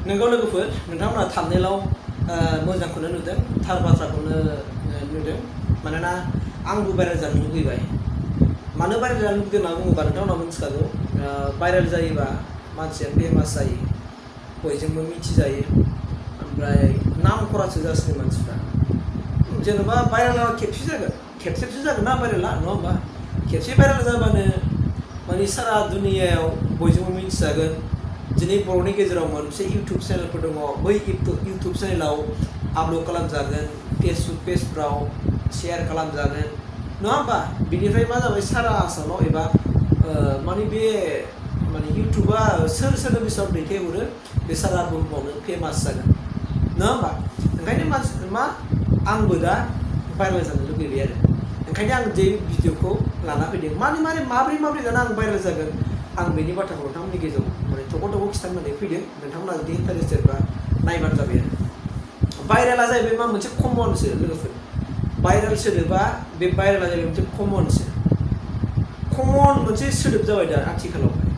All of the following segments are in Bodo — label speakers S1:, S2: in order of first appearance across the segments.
S1: नोंगौ लोगोफोर नोंथांमोना थाम्बनेलाव मोजांखौनो नुदों थार बाथ्राखौनो नुदों मानोना आंबो भाइरेल जानो लुबैबाय मानो भाइरेल जानो लुबैदों होनना बुङोबा नोंथांमोना मिथिखागौ भाइरेल जायोबा मानसिया फेमास जायो बयजोंबो मिथिजायो ओमफ्राय नाम खरासो जासिनो मानसिफ्रा जेनेबा भाइरेला खेबसेसो जागोन ना भाइरेला नङा होमबा खेबसे भाइरेल जाबानो माने सारा दुनियायाव बयजोंबो मिथिजागोन दिनै बर'नि गेजेराव मोनसे इउटुब चेनेलफोर दङ बै इउटुब चेनेलाव आपल'ड खालामजागोन फेसबुक पेजफ्राव शेयार खालामजागोन नङा होमबा बिनिफ्राय मा जाबाय सारा आसामाव एबा माने बे माने इउटुबा सोरनो बेसेबां दैथायहरो बे सारा बुहुमावनो फेमास जागोन नङा होमबा ओंखायनो मानसि मा आंबो दा भाइरेल जानो लुबैबाय आरो ओंखायनो आं बे भिडिअखौ लाना फैदों माबोरै जाना आं भाइरेल जागोन आं बेनि बाथ्राखौ नोंथांमोननि गेजेराव माने थख' खिथानो फैदों नोंथांमोना जुदि इन्टारेस्टेडबा नायबानो जाबाय आरो भाइरेला जाहैबाय मा मोनसे कमनसो लोगोफोर भाइरेल सोदोबा बे भाइरेला जाहैबाय मोनसे कमन मोनसे सोदोब जाबाय दा आथिखालावहाय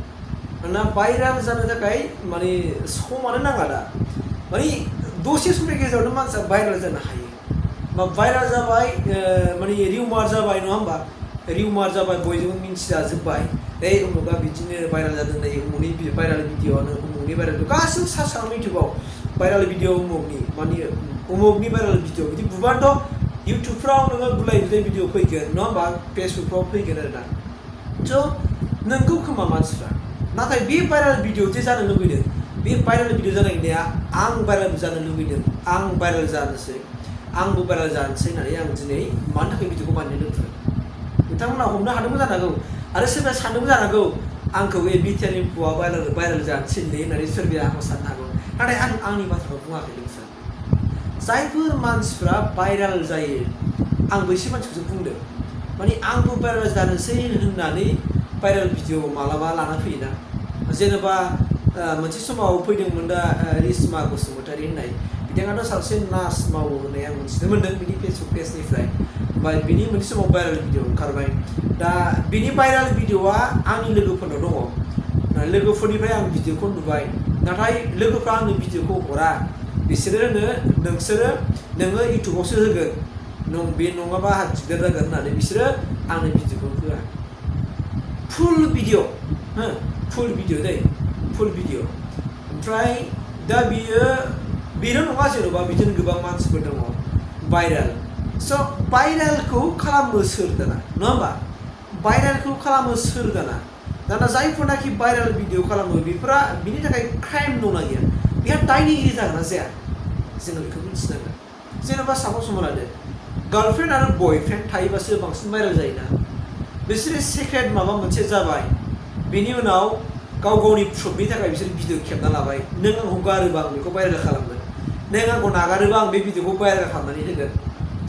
S1: मानोना भाइरेल जानो थाखाय माने समानो नाङा दा माने दसे समनि गेजेरावनो मानसिया भाइरेल जानो हायो बा भाइरेल जाबाय माने रिउमार जाबाय नङा होमबा रिउमार जाबाय बयजोंबो मिन्थिजाजोब्बाय उमुगा बिदिनो भाइरेल जादों नै उमुगनि भाइरेल भिडिअ'आनो उमुगनि भाइरेल गासिबो सार्च खालामो इउटुबाव भाइरेल भिडिअ उमुगनि माने उमुगनि भाइरेल भिडिअ बिदि बुबानोथ' इउटुबफ्राव नोङो गुलाय भिडिअ फैगोन नङा होमबा फेसबुकफ्राव फैगोन आरो ना स' नोंगौ खोमा मानसिफ्रा नाथाय बे भाइरेल भिडिअ जे जानो लुबैदों बे भाइरेल भिडिअ जानाया आं भाइरेल जानो लुबैदों आं भाइरेल जानोसै आंबो भाइरेल जानोसै होननानै आं दिनै मानि थाखाय भिडिअखौ बानायनो दोनथ'दों नोंथांमोना हमनो हादोंबो जानांगौ आरो सोरबा सानदोंबो जानांगौ आंखौ बे बिटिआर एम्फौआ भाइरेल जानोसै होननानै सोरबाया आंखौ साननो हागौ नाथाय आं आंनि बाथ्राखौ बुङाखै लोगोफोरा जायफोर मानसिफ्रा भाइरेल जायो आंबो एसे मानसिखौसो बुंदों माने आंबो भाइरेल जानोसै होननानै भाइरेल भिडिअ मालाबा लाना फैयोना जेनेबा मोनसे समाव फैदोंमोन दा रिसमा बसुमतारी होननाय बिथाङाथ' सासे नार्स मावो होननाय आं मिथिनो मोन्दों बिनि फेसबुक पेजनिफ्राय ओमफ्राय बिनि मोनसे समाव भाइरेल भिडिअ ओंखारबाय दा बिनि भाइरेल भिडिअआ आंनि लोगोफोरनाव दङ लोगोफोरनिफ्राय आं भिडिअखौ नुबाय नाथाय लोगोफ्रा आंनि भिडिअखौ हरा बिसोरो नोङो इउटुबावसो होगोन बे नङाबा दिगदार जागोन होननानै बिसोरो आंनि भिडिअखौ होआ फुल भिडिअ ओमफ्राय दा बेनो नङा जेन'बा बिदिनो गोबां मानसिफोर दङ भाइरेल स' भाइरेलखौ खालामो सोर दाना नङा होमबा भाइरेलखौ खालामो सोर दाना जायफोरनाखि भाइरेल भिडिअ खालामो बेफोरा बिनि थाखाय क्राइम दंना गैया बेहा दायनिगिरि जागोन ना जाया जोङो बेखौ मिथिनांगोन जेन'बा सापज हमना लादो गार्लफ्रेन्ड आरो बयफ्रेन्ड थायोबासो बांसिन भाइरेल जायोना बिसोरो सिक्रेट माबा मोनसे जाबाय बेनि उनाव गाव गावनि प्रुफनि थाखाय बिसोर भिडिअ खेबना लाबाय नों आंखौ गारोबा आं बेखौ भाइरेल खालामगोन नों आंखौ नागारोबा आं बे भिडिअखौ भाइरेल खालामनानै होगोन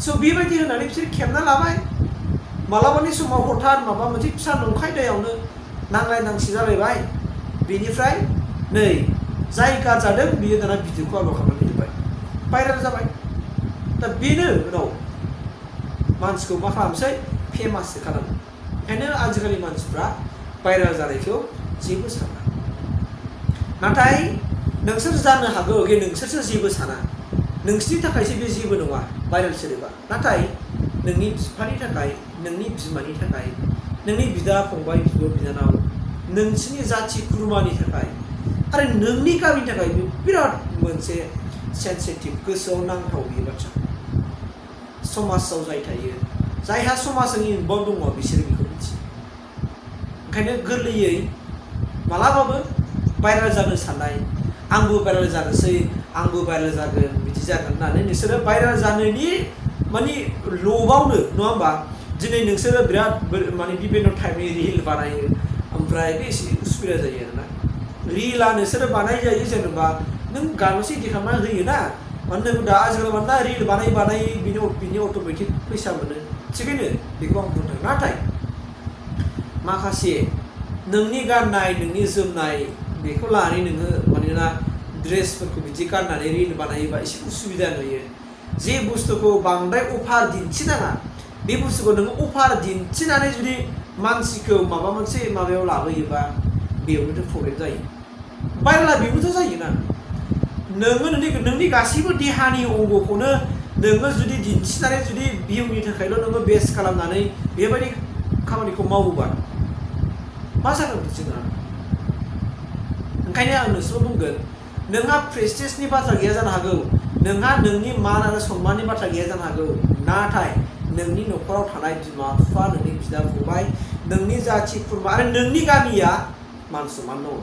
S1: स' बेबायदि होननानै बिसोर खेबना लाबाय मालाबानि समाव हथात माबा मोनसे फिसा नंखाय दायावनो नांलाय नांसि जालायबाय बेनिफ्राय नै जाय गारजादों बियो दाना भिडिअखौ आपल'ड खालामनानै होबाय भाइरेल जाबाय दा बेनो उनाव मानसिखौ मा खालामसै फेमाससो खालामो ओंखायनो आजिखालि मानसिफ्रा भाइरेल जानायखौ जेबो साना नाथाय नोंसोर जानो हागौ नोंसोरसो जेबो साना नोंसोरनि थाखायसो बे जेबो नङा भाइरेल सोदोबा नाथाय नोंनि बिफानि थाखाय नोंनि बिमानि थाखाय नोंनि बिदा फंबाय बिब' बिनानाव नोंसोरनि जाथि खुरमानि थाखाय आरो नोंनि गामिनि थाखाय बे बिराद मोनसे सेन्सिटिभ गोसोआव नांथाव बे बाथ्रा समाजाव जाय थायो जायहा समाजजों इनभल्भ दङ बिसोरो बेखौ मिथियो ओंखायनो गोरलैयै मालाबाबो भाइरेल जानो साननाय आंबो भाइरेल जानोसै आंबो भाइरेल जागोन बिदि जागोन होननानै नोंसोरो भाइरेल जानायनि माने लबावनो नङा होमबा दिनै नोंसोरो बिराद माने बिभिन्न टाइपनि रिल बानायो ओमफ्राय बे एसे उसुबिदा जायो आरोना रिला नोंसोरो बानाय जायो जेनेबा नों गानोसै इदि खालामना होयो ना मानो नों दा आजिखालि मानोना रिल बानाय बिनि अट'मेटिक फैसा मोनो थिगैनो बेखौ आं बुंदों नाथाय माखासे नोंनि गाननाय नोंनि जोमनाय बेखौ लानानै नोङो मानोना ड्रेसफोरखौ बिदि गाननानै रिल बानायोबा एसे उसुबिदा नुयो जे बुस्थुखौ बांद्राय अफार दिन्थिनाङा बे बुस्थुखौ नोङो अफार दिन्थिनानै जुदि मानसिखौ माबा मोनसे माबायाव लाबोयोबा बेयावनोथ' प्रब्लेम जायो भाइरेला बेबोथ' जायोना नोङो नोंनि गासैबो देहानि अंगखौनो नोङो जुदि दिन्थिनानै जुदि भिउनि थाखायल' नोङो बेस खालामनानै बेबायदि खामानिखौ मावोबा मा जागोन जोंहा? ओंखायनो आं नोंसोरखौ बुंगोन, नोंहा प्रेस्टिजनि बाथ्रा गैया जानो हागौ, नोंहा नोंनि मान आरो सन्माननि बाथ्रा गैया जानो हागौ, नाथाय नोंनि न'खराव थानाय बिमा बिफा, नोंनि बिदा फंबाय, नोंनि जाथि खुरमा आरो नोंनि गामिया मान सन्मान दङ।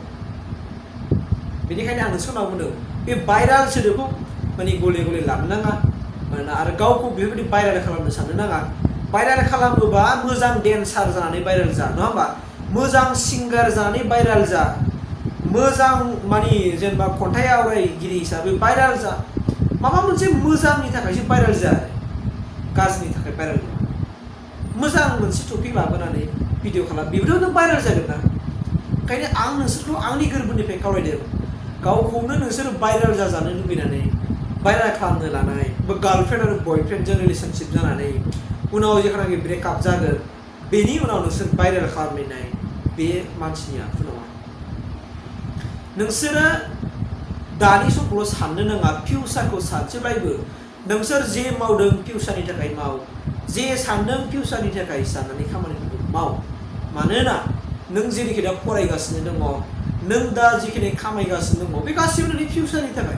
S1: बेनिखायनो आं नोंसोरनाव बुंदों, बे भाइराल सोदोबखौ माने गले गले लानो नाङा, मानोना आरो गावखौ बेबायदि भाइराल खालामनो साननो नाङा। भाइराल खालामोबा मोजां डेन्सार जानानै भाइराल जा, नङा होमबा? मोजां सिंगार जानानै भाइराल जा, मोजां माने जेनेबा खन्थाइ आवरायगिरि हिसाबै भाइराल जा, माबा मोनसे मोजांनि थाखायसो भाइराल जा, गाज्रिनि थाखाय भाइराल नङा। मोजां मोनसे टपिक लाबोनानै भिडिअ खालाम, बेबोथ' नों भाइराल जागोन ना। ओंखायनो आं नोंसोरखौ आंनि गोरबोनिफ्राय खावलायदों, गावखौनो नोंसोर भाइराल जाजानो लुबैनानै भाइराल खालामनो लानाय, बा गार्लफ्रेन्ड आरो बयफ्रेन्डजों रिलेसनशिप जानानै उनाव जेब्लानाखि ब्रेकआप जागोन बेनि उनाव नोंसोर भाइराल खालामनाय, बे मानसिनि आखु नङा। नोंसोरो दानि समखौल' साननो नाङा, फिउचारखौ सानसेब्लाबो नोंसोर जे मावदों फिउचारनि थाखाय माव, जे सानदों फिउचारनि थाखाय साननानै खामानिफोरखौ माव। मानोना नों जेरैखि दा फरायगासिनो दङ, नों दा जिखिनि खामायगासिनो दङ, बे गासैबो नोंनि फिउचारनि थाखाय।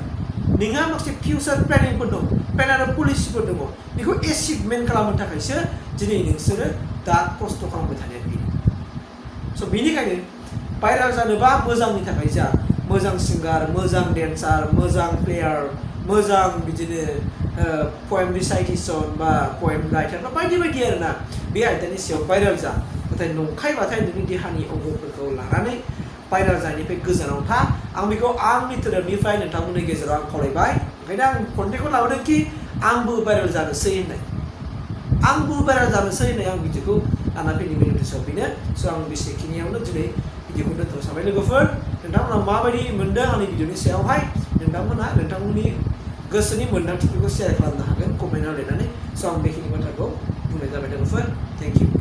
S1: नोंहा माखासे फिउचार प्लेनिंफोर दं, प्लेन आरो पलिसिफोर दङ, बेखौ एचिभमेन्ट खालामनो थाखायसो दिनै नोंसोरो दा खस्थ' खालामबाय थानाया बेनो। स' बेनिखायनो भाइराल जानोबा मोजांनि थाखाय जा, मोजां सिंगार, मोजां डेन्सार, मोजां प्लेयार, मोजां बिदिनो पएम रिसाइटेसन बा पएम राइटार बा बायदि बायदि आरोना, बे आयदानि सायाव भाइराल जा। नाथाय नंखायबाथाय नोंनि देहानि अंगफोरखौ लानानै भाइराल जानायनिफ्राय गोजानाव था। आं बेखौ आंनि धोरोमनिफ्राय नोंथांमोननि गेजेराव आं खावलायबाय। ओंखायनो आं कन्टेक्टखौ लाबोदों कि आंबो भाइराल जानोसै होननाय, आंबो भाइराल जानोसै होननाय आं भिडिअखौ लाना फैनो गोनांथियाव बेनो। स' आं बेसेखिनियावनो दिनै भिडिअखौ दोनथ' सानबाय। लोगोफोर, नोंथांमोना माबायदि मोनदों आंनि भिडिअनि सायावहाय, नोंथांमोनहा नोंथांमोननि गोसोनि मोन्दांथिफोरखौ शेयार खालामनो हागोन कमेन्टआव लिरनानै। स' आं बेखिनि बाथ्राखौ बुंनाय जाबाय लोगोफोर। Thank you.